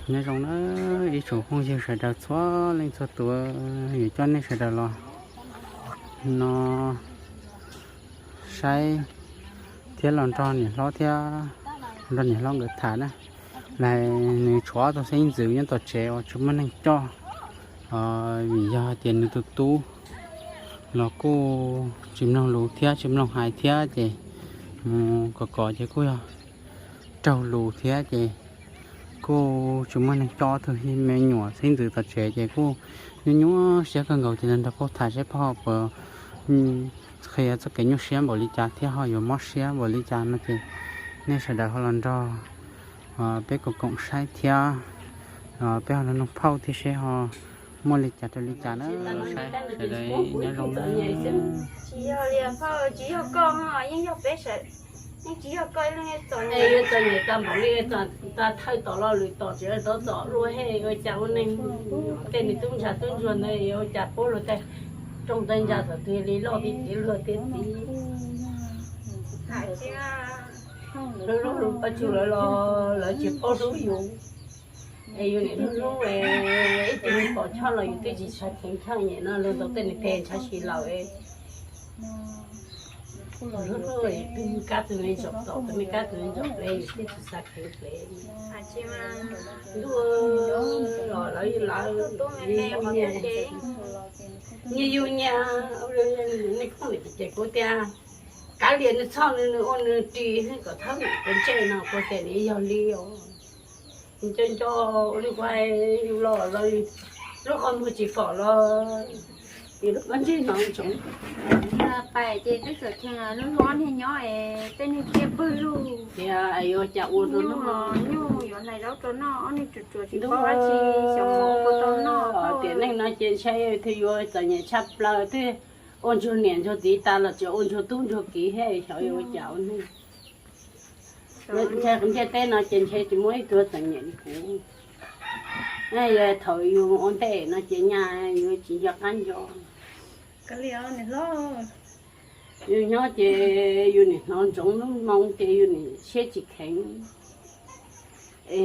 Nyob zoo na ib tsoom phooj ywg sawv daws txhua leej txhua tus, yuav coj nej sawv daws los no saib thiab los nrog niam hlob thiab nrog niam hlob nkawd tham na. Lawv, nws tshuav ob tug xeeb ntxwv nyob tom tsev uas tsis muaj neeg coj, vim yog hais tias nws tus tub los kuj tsis mloog lus thiab tsis mloog hais thiab ces mus kom kov ces kuj yog raug lus thiab ces kuj tsis muaj neeg coj ob tug me nyuam xeeb ntxwv tom tsev ces kuj nyuaj nyuaj siab kawg nkaus ces los nrog phauj tham seb phauj ho puas qhia txoj kev nyuaj siab npaum li cas thiab ho yuav mob siab npaum li cas no ces nej sawv daws ho los nrog peb koom koom saib thiab peb ho los nug phauj thiab seb ho muaj li cas rau li cas na. Saib sawv daws nyob zoo na. Tsis yog li phauj, tsis yog koj, yeej yog peb sawv, yeej tsis yog koj ib leeg txom nyem. Yuav txom nyem tag npaum li, tag thawj tom los lwm tom tsev tod txom luaj he, ua cas ua neeg tej nws tub ntsa tub ntsuag ntawd yuav ua cas pub luag tej rooj tej ntsa thaum twg li loj tiag tiag luag tiag tiag. Hlub hlub pab tsu lawv los lawv tsis paub hlub yus. Es yus niam hlub hlub, ib tug pom choj los yus twb tsis tshua kheev choj nyem no, luag tau tej nws phem ntshav si laus. Hlub hlub, tus me kab tus me ntsaum tom, tus me kab tus me ntsaum plev, yus twb tsis xav kheev plev. Ntuj, los lawv lawv, nyias yus nyias, nej khoom li ces kuv tias, kav liam nws txhoj nws, nws ua nws ris kom thawb nws tus ntsej no kuv tias nws yog li os. Nco nco ua li kuv hais, yus los los lub qhov muag tsis kom los yus lub pob ntseg no ntsoov. Pais ces twb txawm kheev lub hlub ob niag nyob es tej niag tiaj pwg lug tias yuav cas ua rau nyuj los nyuj yuav hlais zaub rau noj, ob niag tsuas tsuas tsis paub dab tsi, xyov mus ua puas tau noj. Tiam neej no ces ntshai thiaj yuav txom nyem tshaj plaws, twb ua ntsuag niam ntsuag txiv tas los tseem ua ntsuag tub ntsuag kiv thiab, xyov yuav ua cas ua neej. Ntshai ntiaj teb no ces ntshe tsis muaj ib tug txom nyem li kuv. Yog thaum yus ua ntej no ces nyaj yuav tsis nco qab nco. Yus nyob ces yus nim hnov ntsoov lub moo ces yus nim siab tsis kheev. Es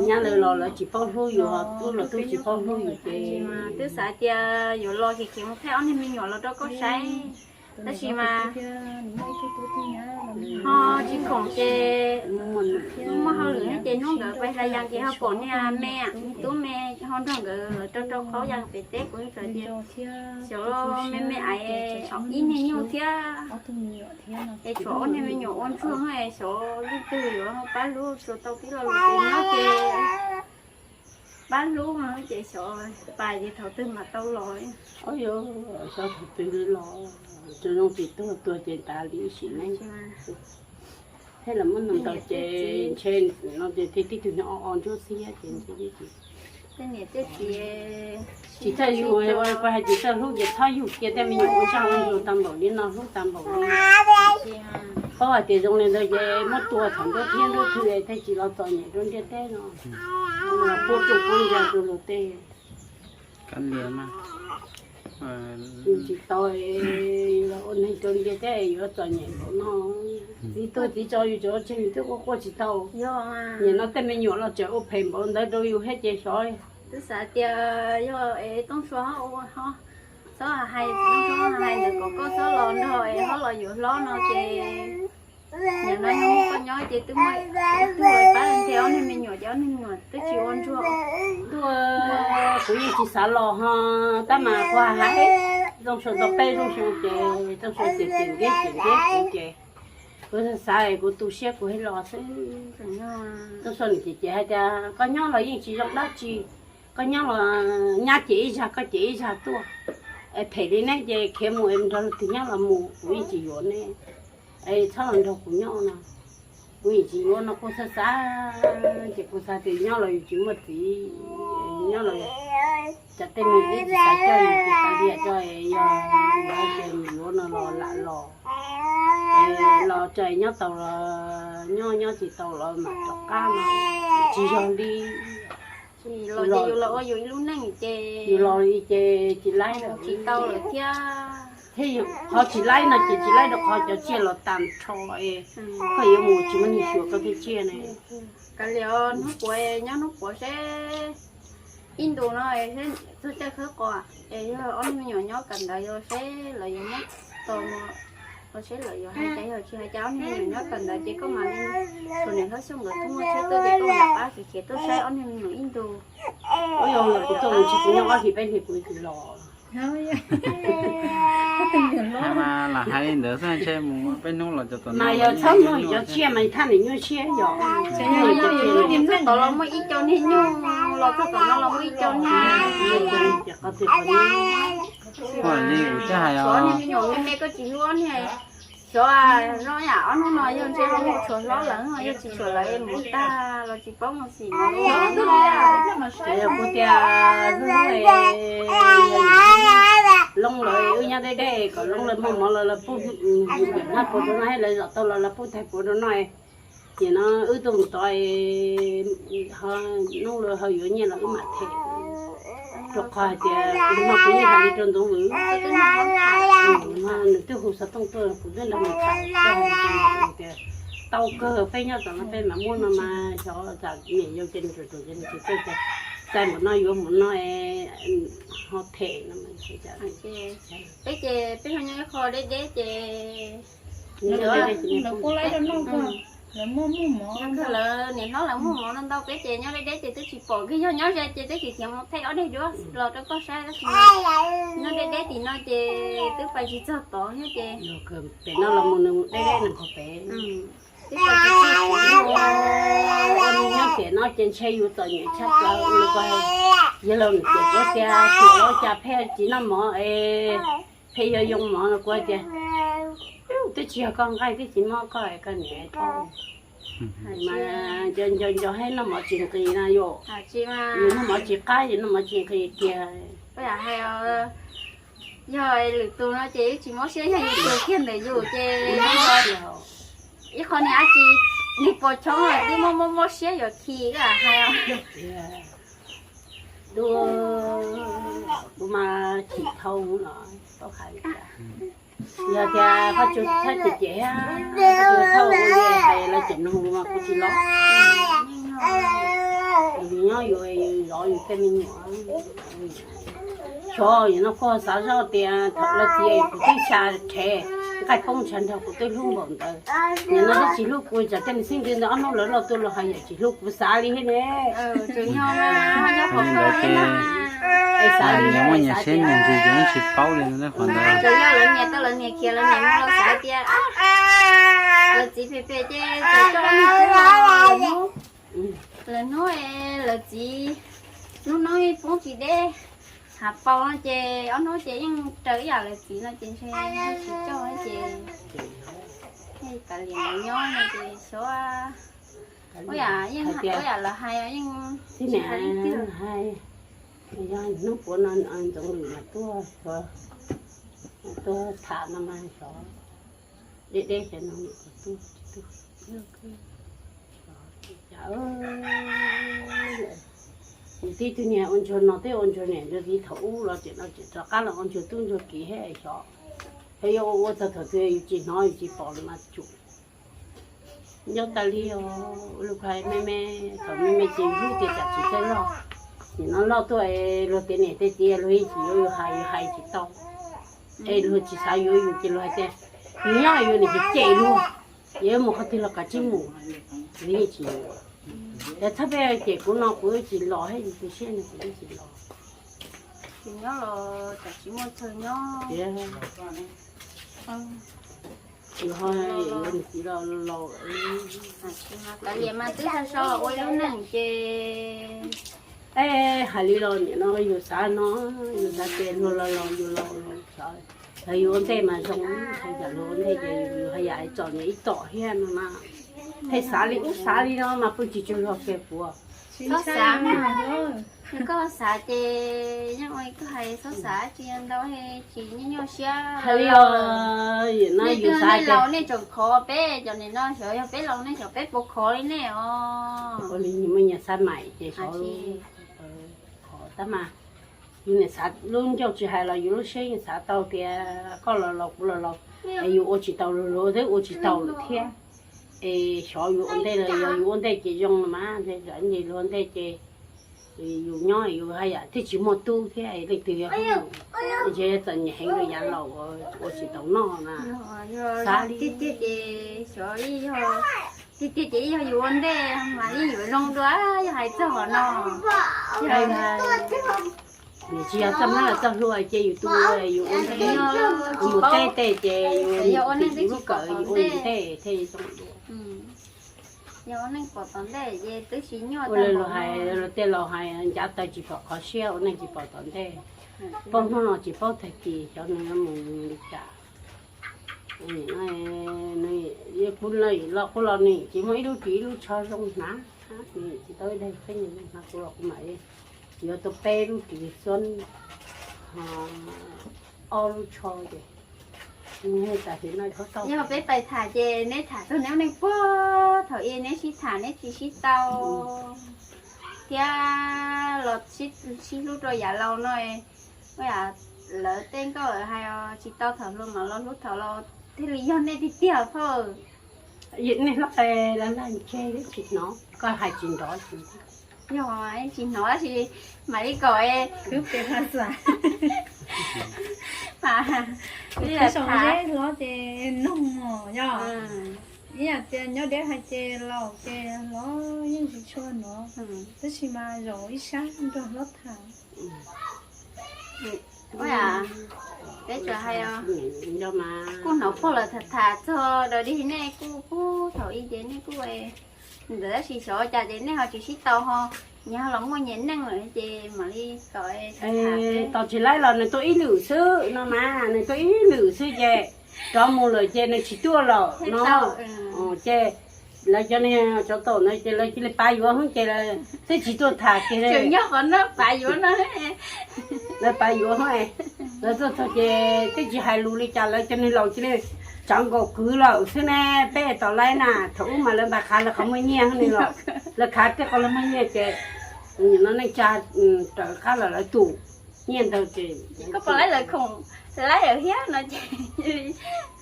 nyab lawv los lawv tsis paub hlub yus, tub los tub tsis paub hlub yus ces twb xav tias yuav los ces khiav mus thaij ob niag me nyuam los rau koj saib. Tab sis mas ho tsis khoom ces muaj hauj lwm ces hnub nkawd pais hlais yas ces ho pom niag me, niag tub me ho nrog nkawd lawv rau rau qhaub yas pem teb, kuv txawm tias xyov me me ais ib niag nyuj thiab es tshuav ob niag me nyuam ua ntsuag es xyov leej twg yuav pab hlub tsuas tau tib lo lus ces nyob ces pab hlub no ces xyov pais ces thaum twg mam tau los. Xyov thaum twg los, tsuas zoo tsis tuag, tuag ces tas li ib sim neej. Thiab los muab nug tau ces ntshe no ces thiaj tib tug nyob o o ntsuab xiab ces ntshe tsis txawj yug, kuv hais tsis txawj hlub ces txhob yug kiag tej me nyuam ua zaj ua zug tau npaum li no, hlub tau npaum li. Paub hais tias zoo li ntawd ces muab tua thaum nruab thiab nruab twg thiaj tsis los txom nyem rau ntiaj teb no. Puab tsuj puab ntsa rau luag tej. Tsis tau, yus los ua neeg rau ntiaj teb yuav txom nyem npaum no. Txiv tuag txiv tso yus tseem tseg yus twb quaj quaj tsis tau. Nim no tej me nyuam los tseem ua phem npaum ntawd rau yus thiab ces xyov. Twb xav tias yog es Tooj Sua ho ua ho txhob hais, Tooj Sua hais ntawd kom koj txhob los nrog es ho los yuav hlob no ces nim no yog koj nyob ces twb muaj ib tug pab nthe ob niag me nyuam ces ob niag me nyuam twb tsis ua ntsuag. Ntuj, kuv yeej tsis xav los ho, tab mas kuv hais, Tooj Sua tau peb lub xyoo ces Tooj Sua ces tsis ntxiab tsis ntxiab kuv ces kuv xav xav kuv tu siab kuv thiaj los xwb. Tooj Sua nws ces ces hais tias koj nyob los yeej tsis zoo dab tsi, koj nyob los nyab ces ib zag koj ces ib zag tuaj, es phem li neb ces khiav mus es nrog leej twg nyob los mus, kuv yeej tsis yuav neb, es txhob los nrog kuv nyob no. Kuv yeej tsis yuav no, kuv xav xav ces kuv xav tias nyob los yus tsis muaj txiv, nyob los tsam tej me nyuam tsis xav coj yus ces tas li tso, yog ntawd ces mus yuav no los lam los, los tseem nyob tau los nyob, nyob tsis tau los mam rov qab no, tsis yog li. Yus los ua yus ib lub neej ces yus los li ces tsis laib lawm, tsis tau lawm thiab. Thiab qhov tsis laib no ces tsis laib rau qhov cov tsiaj los tag nrho, koj yuav mus tsis muaj neeg xyuas koj tej tsiaj ne. Kav liam hnub puav nyob hnub puav seb ib ntus no seb txog caij khawb qos es yog ob niag me nyuam nyob kawm ntawv yog seb lawv yuav muab tos mus, los seb lawv yuav hais cas, yog tsis hais cas ob niag me nyuam nyob kawm ntawv ces koj mam li, thaum niam hlob Xyooj nkawd tuaj muaj tsheb tuaj ces koj mam rov qab khiav tuaj saib ob niag me nyuam ib ntus. Ua yog kuv tuaj mus tsis kuv nyob ob hlis peb hlis kuv tsis los. Hais mas lam hais li ntawd xwb, ntshe mus peb hnub los cov tom no yog txhob mloog cov tsiaj mas thaj niam nyuaj siab yom. Txog tom los muaj ib co niag nyuj, los txog tom no los muaj ib co niag. Ua li kuv thiaj hais os. Ob niag me nyuam me me koj tsis hlub, ob niag xyov zoo yam ob hnub no yog ntshe ho mus tshuam hlob lawm, yog tsis tshuam lawv mus tag los tsis paub mus xim no. Yog kuv tias hnub loob lawv wb nyob deb deb kom loob lawv muaj mov los lawv pub, hnab puav rau no, lawv zom tau los lawv pub thaij puav rau no. Ces no wb tuaj mus tod, hnub lawv ho yuav nyiaj los wb mam them. Rau qhov hais tias kuv no kuv yeej hais li rau Ntxoov Vwm, nws twb hu xov tooj tuaj kuv twb nrog nws tham, tias tau kawg peb nyob tom no peb mam muab no mas xyov tsam niam yau ces nws ruam ruam ces nws tsis txawj, txais npaum no yuav npaum no ho them no. Peb ces peb ho nyob ib qho deb deb ces lawv pub lawv noj, lawv muaj muaj mov, lawv niam hlob lawv muaj mov ntau ntau, peb ces nyob deb deb ces twb tsis pom, kiag yog nyob ze ces twb tsis khiav mus thaij ob daim duab los rau koj saib tab sis nyob deb deb tim no ces twb pais tsis txog tod thiab ces. Pem no los mus nws deb deb nws qhov pem. Ua nws nyob pem no ces ntshe yus txom nyem tshaj plaws ua li ko. Yog los nws ces kuv tias tsuas los cas pheej tsis noj mov es pheej yuav yoo mov no kuv tias twb tsis yog koj nqaij twb tsis mob koj, koj niam paub. Mas nco nco nco thiab noj mov tsis nqis na yom. Yus noj mov tsis qab, yus noj mov tsis nqis tiag. Yog lwm tus no ces wb tsis mob siab, yog yus tus kiag ntawm yus ces ib qho niag dab tsi, niag pos choob twb mob mob mob siab yuav khi hais. Kuv mas chim dhau los tau hais. Yog tias Qhov Tsua txhob cem cem thiab, Qhov Tsua txhob ua li hais lawv cem nug mas kuv tsis los. Yus nyob yus zov yus tej me nyuam. Xyov yus no kuj xav zoj tias thaum lawv txiv kuv twb xya rhev, nqaij poob ntshav nrog kuv twb hlub npaum ntawd. Nim no twb tsis hlub kuv, tsam tej me xeeb ntxwv ntawd ob hnub lawv loj tuaj los hais yam tsis hlub kuv xav li thiab ne. Li ntawd ces nyias muaj nyias siab nyias ntsws ces yeej tsis paub li qhov ntawd. Tsuas yog lawv niam tau lawv niam khiav lawv niam mus los xav tias lawv txiv phem phem ces txawm coj lawv niam lawv hnub, lawv txiv hnub hnub poob tsis deb, hav paus no ces ob hnub ces yeej raws ib yam lawv txiv no ces ntshe tsis coj ces kav liam nyob no ces xyov, ua yam yeej ua yam lawv hais yeej tsis hais li tiag. Yog hnub puav no Ntxoov Lwm mas tuaj, tuaj tham no mas xyov deb deb xyov no tuaj tsis tuaj. Yus tib tug niag ua ntsuag no twb ua ntsuag niam ntsuag txiv thaum ub los tseem no tseem rov qab los ua ntsuag tub ntsuag kiv thiab xyov, xyov yuav ua txog thaum twg yus tsis hnov yus tsis pom los mas tsum. Nco tas li os, lub kais me me, thaum me me ces hlub tias tsam tsis txawj loj. Nim no loj tuaj es luag tej niam tej txiv luag yeej tsis yuav yus hais, yus hais tsis tau. Es luag tsis xav yuav yus ces luag hais tias yus nyob yus niam ces cem luag, yuav mus qhov twg los kav tsij mus, luag yeej tsis yuav. Yog txhob pheej cem kuv no kuv tsis los thiab, yus tu siab no kuv yeej tsis los. Tsis nyob los tsam tsis muaj chaw nyob. Yus ho niam txiv los laus. Kav liam mas twb tag so ua lub neej ces. Es hais li los nim no yus xav no, yus xav tias luag los laus yus laus los xav, yog yus ua ntej mas zoo, hais tias luag ua ntej ces yus haj yam txom nyem ib tom thiab no mas. Pheej xav li ub xav li no mas pw tsis tsaug zog kiag puas. Txhob xav mas, yog koj xav ces yeej ua li koj hais, txhob xav tsis ntau, tsis nyuaj nyuaj siab. Hais li os, nej twb yus xav nej laus nej tseem khov, peb cov niam no xyov yog peb laus nej xyov peb puas khov li nej os. Ua li muaj nyias xav maim ces xyov khov tab mas. Yus niam xav lub ncauj tsis hais los yus lub siab yeej xav tau tias koj los laus kuv los laus, es yus ua tsis tau luag, luag twb ua tsis tau lawm thiab. Es xyov yus ua ntej los yog yus ua ntej ces zoo los mas, ntshe luag ua ntej ces yus nyob yus haj yam thiaj tsis muaj tub thiab leej twg yuav hu. Ntshe txom nyem heev rau yav laus ua tsis tau noj na. Xav li tiag tiag ces xyov, tiag tiag ces yog yus ua ntej mas yeej yuav zoo dua, yog hais txog qhov no. Yog tsis yog txoj hmab los txoj hlua ces yus tu, yus ua ntej, yus mus teb tej ces yus ua ntej, yus ua ntej thiaj zoo dua. Ua li luag hais, luag tej laus hais ncav taw tsis pom qhov siab, ua neej tsis pom tom ntej. Paub hnub no tsis paub tag kis xyov nws yuav mus li cas. Kuv los qub los nws tsis muaj ib lub ris ib lub tsho zoo hnav, nws tsis tau ib daig khaub ncaws zoo hnav, kuv los kuv mam yuav tau peb lub ris xwb, ob lub tsho ces. Yog peb pais tham ces neb tham txog neb lub neej puag thaum ub neb sib tham neb tsis sib tau thiab los sib hlub rau yav laus no. Lawv tej nkauj lawv hais tsis tau tham hluas mas los hlub thaum laus thiaj li yog nej tiag tiag phauj. Nej hlob lawv laj ntseg tsis hnov, koj hais tsis nrov. Yog tsis hnov tab sis mam li kom khwb pem hla xas. Kuv twb sau zeb hlob ces noog os, yog ib yam tias nyob deb hais ces laus ces hlob yeej tsis tshua hnov, tab sis mas zaum ib sab nrog hlob tham. Peb tsuas hais kuj hnov pog lawv tham tham txog dog dig nej kuj puag thaum ub ces nej kuj ntawd tab sis xyov ua cas ces nej ho tsis sib tau ho, nyias ho los muaj nyias neej lawm ces mam li kom. Tos tsis laib los nws tuaj ib lwm xwb no mas, nws tuaj ib lwm xwb ces rov mus lawm ces nws tsis tuaj lawm no. Ces lawv cov niag tsov tom ntawd ces lawv cia li pav yuav hwb ces lawv twb tsis tuaj tham kiag li. Nyob qhov no pav yuav no, lawv pav yuav hwb, lawv tuaj txog ces twb tsis hais lus li cas lawv cov niag laus cia li tsawv nkaus kwv lawm xwb ne. Peb tos laib na, thaum ub mas lawv npaj khav lawv qhov muaj nyiaj hwb ni los, lawv khav tej qhov lawv muaj nyiaj ces nim no neej tsa raws qab los lawv tus nyiaj ntawd ces koj pom laib lawv khoom laib lawm thiab no ces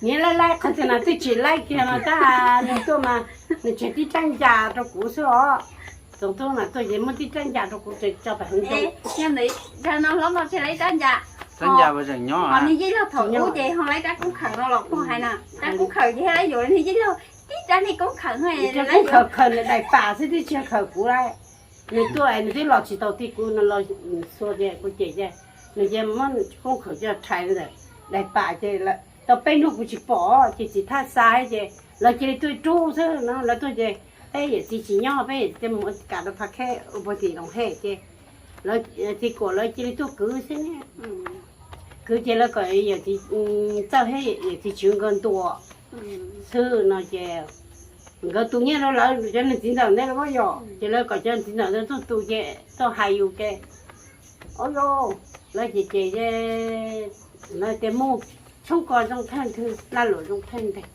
niaj laib laib qhov twg no twb tsis laib kiag no tab nws tuaj mas nws tseg tib rab ncas rau kuv xwb os. Txoov tuaj mas tuaj ces muab tib rab ncas rau kuv ces tso pem hauv ncoo. Yog ntawd, yog no hlob no tseg laib rab ncas, niag yij laug thaum ub ces ho laib rab koob khawm no los pog hais na, rab koob khawm ces thiaj laib yuav niag yij laug tib rab niag koob khawm, koob khawm khaws nws daim pam xwb twb tsis khaws kuv lawm. Nws tuaj nws twb los tsis tau ti kuv, nws los xuas tias kuv cem ces nws cia muab koob khawm coj rhais ntawm daim pam ces tau peb hnub kuv tsis pom ces txiv thaj xa ces lawv cia li tuaj rub xwb no, lawv tuaj ces peb yawm txiv tsis nyob, peb yawm txiv mus ua kam rau Phav Kheb ua puag tim Loos Hej ces lawv txiv kuam lawv cia li tuaj kwv xwb ne. Kwv ces lawv kom yawm txiv txawj thiab yawm txiv tswv nkawd ntua xwb no ces nkawd tu nyiaj rau lawv cov niag txiv ntxawm ntawd los yog ces lawv kom cov txiv ntxawm ntawd tuaj tu ces tuaj hais yus ces, o yog, lawv ces ces lawv tias mus tshoob kos zoo thawj ntwg, laj luam zoo thawj ntwg,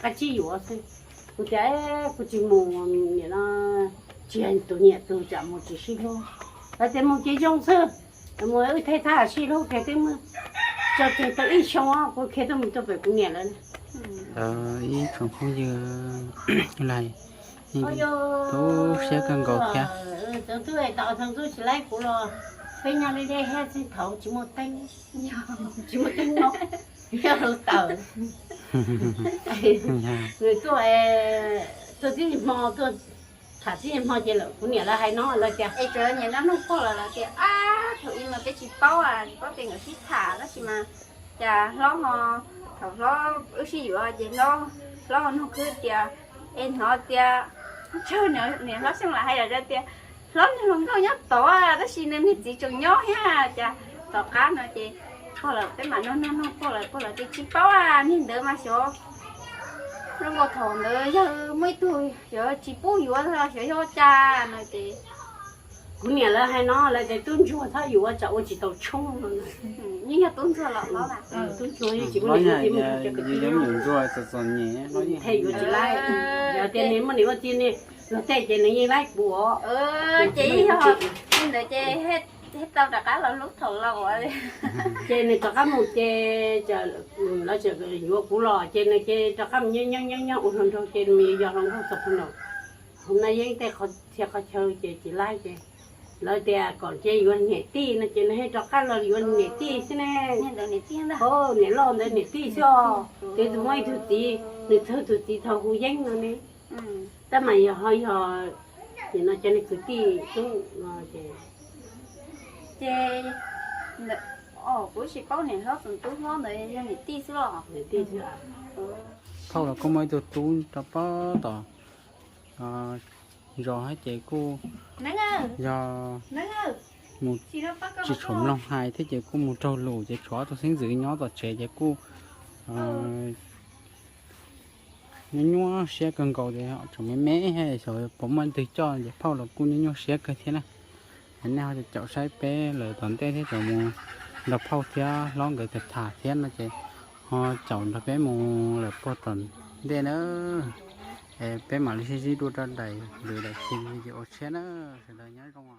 qab tsib yuav xwb. Kuv tias kuv tsis mus, nim no tsis yog tus nyiam tus tsam mus tsis sib hlub. Lawv tias mus ces zoo xwb, mus wb thej thaj sib hlub kiag twb muab tso tseg tau ib xyoo kuv khiav tuaj mus tuaj pem kuv niam lawv. Ib tsoom phooj ywg, lais, tu siab kawg nkaus thiab. Txoov Txuj, tos Txoov Txuj tsis laib kuv los peb nyob deb deb thiab txij thaum tsis muaj teeb, tsis muaj teeb no, nyob hauv taws. Nws tuaj, tuaj tib hmo, tuaj tham tib hmo ces lawm kuv niam lawv hais no lawv tias es tsuas niam no nug pog lawv lawv tias ab thaum ub mas peb tsis paub, tsis paub tias nkawd sib tham tab sis mas cas hlob ho, thaum hlob wb sib yuav ces hlob ho nug khwb tias es hnov tias, niam hlob Xyooj lam hais lawm tias hlob niag hluas nkauj nyob tod tab sis nws niag txiv tseem nyob thiab cas tom qab no ces pog lawv peb mam nug nug nug pog lawv, pog lawv tias tsis paub, niag ntawd mas xyov, zoo nkaus thaum ntawd yog muaj ib tug xyov tsis pub yuav xyov yog cas no ces kuv niam lawv hais no lawv tias tub ntsuag txhob yuav tsam ua tsis tau tshoob no. Yeej yog tub ntsuag los hlob, tub ntsuag yeej tsis muaj niam ntsuag txom txom nyem, yuav tsis laib, yog tias nws muaj niam ua txiv, luag tej ces nws yeej laib kuv os. Ces yog li ntawd ces Ces tau rov qab los hlub thaum laus li. Ces nws rov qab mus ces lawv tseem yuav kuv los ces nws ces rov qab mus nyob nyob nyob nyob ua hluas nraug ces nws yog hluas nraug txog pem no. Hauv Naj Yeeb tej qhov txhia qhov chaw ces tsis laib ces lawv tias kom cia yuav niam tij no ces nws thiaj rov qab los yuav niam tij xwb ne. Niam loj ntawd niam tij xwb os. Ces tus muaj ib tug txiv, nws txhawj tus txiv thaum hu Yeeb no ne. Tab mas yog ho yog nim no cov niag kwv tij tub no ces, ces, kuv tsis paub niam hlob tus tub hlob ntawd yog niam tij xwb los. Phauj los kuj muaj ib tug tub rau pob tom zos thiab ces kuj yog mus tsis tshua mloog hais thiab ces kuj mus raug lus ces tshuav tus xeeb ntxwv nyob tom tsev ces kuj nyuaj nyuaj siab kawg nkaus ces tseem me me thiab xyov puas muaj leej twg coj ces phauj los kuj nyuaj nyuaj siab kawg thiab na. Es nej ho caum saib peb lawm tom ntej thiab tseem mus nrog phauj thiab hlob nkawd tham tham thiab no ces ho caum nrog peb mus lawm puag tom ntej na. Es peb mam li sib ntsib dua rau daim lwm daim video tshiab na. Sawv daws nyob zoo.